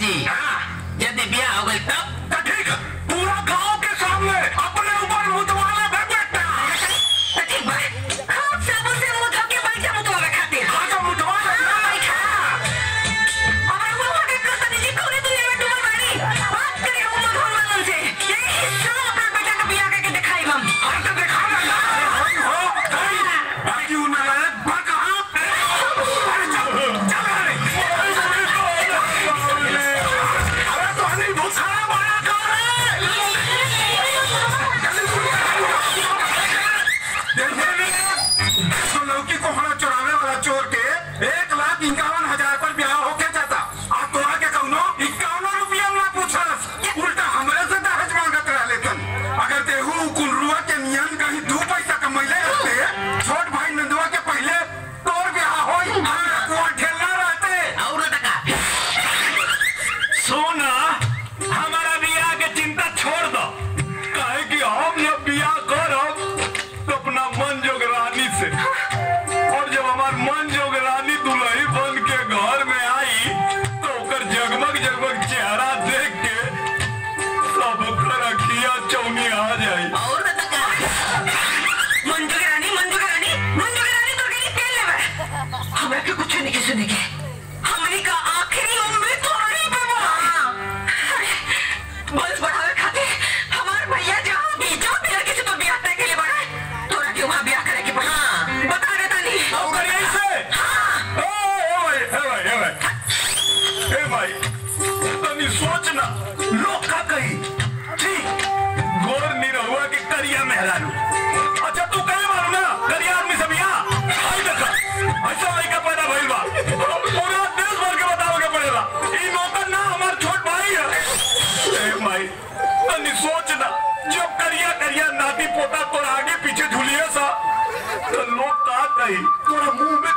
जी यदि ब्याह हो गइल तब तो ठीक पूरा गांव के सामने अपने ऊपर मुतवाले बे बेटा। तो ठीक बा खूब साबुन से मुंह धो के बैठा मुतवावे खातिर। हां तो मुतवा ले बैठा अब रउआ के करतनी जी कोने दुनिया में डूबल बानी। बात करी हम मधुर वालन से यही साल अपना बेटा के बियाह करके दिखाई हम। हां तो दिखा ना भाई हो भाई बाकी उन नालायक बा कहां। अरे चल चल अरे अरे तो हनी भूखा मारा कर रे। तो लौकी कोहड़ा चुरावे वाला चोर के 1,51,000 पर ब्याह होके जाता। आ तोरा के कौनो 51 रुपया ना पूछस, उल्टा हमरे से दहेज मांगत रहले तन। अगर देहू कुलरुआ के नियन कहीं 2 पैसा कमैले रहते, छोट भाई नंदुआ के पहले तोर ब्याह होई, हमरा कुआं ठेलना रहते। और टका सोना हमारा बियाह के चिंता छोड़ दो, काहे कि हम जब बियाह करब तो अपना मन जोग रानी से, और जब हमार मन जोग रानी दुल्ही बन के घर में आई तो ओकर जगमग जगमग चेहरा